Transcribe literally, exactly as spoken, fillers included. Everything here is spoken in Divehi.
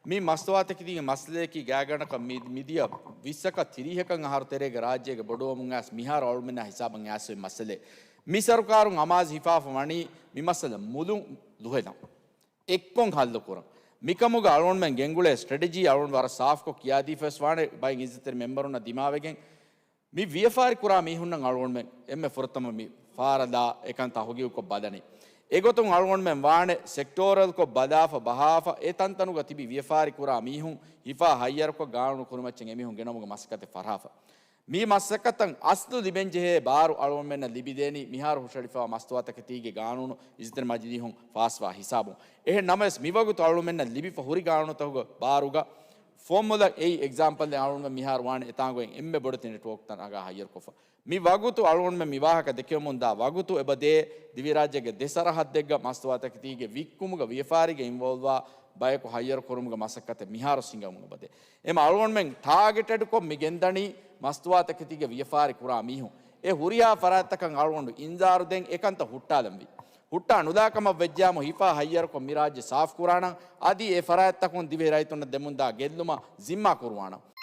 މި މަސްތުވާތަކެތީގެ މައްސަލަޔަކީ ގާތްގަނޑަކަށް މި، މިދިޔަ ވިއްސަކަށް ތިރީހަކަށް އަހަރު ތެރޭގަ ރާއްޖޭގެ ބޮޑުވަމުން އައިސް މިހާރު އަޅުމެންނާ ހިސާބަށް އައިސް އޮތް މައްސަލައެއް. މި ސަރުކާރުން އަމާޒު ހިފާފަ ވަނީ މި މައްސަލަ މުލުން ލުހެލަން. އެއްކޮށް ހައްލު ކުރަން. މިކަމުގަ އަޅުގަނޑުމެން ގެންގުޅޭ ސްޓްރެޓެޖީ އަޅުގަނޑު ވަރަށް ސާފުކޮށް ކިޔާދީފަވެސް ވާނެ، ބައެއް އިއްޒަތްތެރި މެމްބަރުންނަށް ދިމާވެގެން. މި ވިޔަފާރި ކުރާ މީހުންނަށް އަޅުގަނޑުމެން އެންމެ ފުރަތަމަ މި ފާރަލާ އެކަންތައް ހަގީގަތްކޮށް ބަލަނީ. އެގޮތުން އަޅުގަނޑުމެން ވާނެ ސެކްޓޯރަލްކޮށް ބަލާފަ ބަހާފަ، އެ ތަންތަނުގަ ތިބި ވިޔަފާރި ކުރާ މީހުން ހިފާ ހައްޔަރުކޮށް ގާނޫނު ކުރިމައްޗަށް އެމީހުން ގެނައުމުގެ މަސައްކަތެއް ފަށާފަ. މި މަސައްކަތަށް އަސްލު ލިބެންޖެހޭ ބާރު އަޅުގަނޑުމެންނަށް ލިބިދޭނީ މިހާރު ހުށަހަޅިފަވާ މަސްތުވާތަކެތީގެ ގާނޫނު އިއްޒަތްތެރި މަޖިލީހުން ފާސްވާ ހިސާބުން. އެހެން ނަމަވެސް، މިވަގުތު އަޅުގަނޑުމެންނަށް ލިބިފަ ހުރި ގާނޫނުތަކުގެ ބާރުގަ ފުވައްމުލައް އެއީ އެގްޒާމްޕަލެއް އަޅުގަނޑުމެން މިހާރު ވާނެ އެތާނގައި އެންމެ ބޮޑެތި ނެޓްވޯކްތައް ނަގާ ހައްޔަރުކޮށްފަ. މި ވަގުތު އަޅުގަނޑުމެން މި ވާހަކަ ދެކެވެމުންދާ ވަގުތު އެބަދޭ ދިވެހިރާއްޖޭގެ ދެ ސަރަހައްދެއްގަ މަސްތުވާތަކެތީގެ ވިއްކުމުގަ ވިޔަފާރީގަ އިންވޯލްވްވާ ބަޔަކު ހައްޔަރު ކުރުމުގެ މަސައްކަތެއް މިހާރު ހިނގަމުން އެބަދޭ. އެމަ އަޅުގަނޑުމެން ޓާގެޓެޑްކޮށް މި ގެންދަނީ މަސްތުވާތަކެތީގެ ވިޔަފާރި ކުރާ މީހުން. އެ ހުރިހާ ފަރާތްތަކަށް އަޅުގަނޑު އިންޒާރު ދޭން އެކަންތައް ހުއްޓާލަންވީ. ހުއްޓާ ނުލާކަމަށް ވެއްޖާމު ހިފާ ހައްޔަރުކޮށް މި ރާއްޖެ ސާފުކުރާނަން، އަދި އެ ފަރާތްތަކުން ދިވެހި ރައްޔިތުންނަށް ދެމުންދާ ގެއްލުމަށް ޒިންމާ ކުރުވާނަން.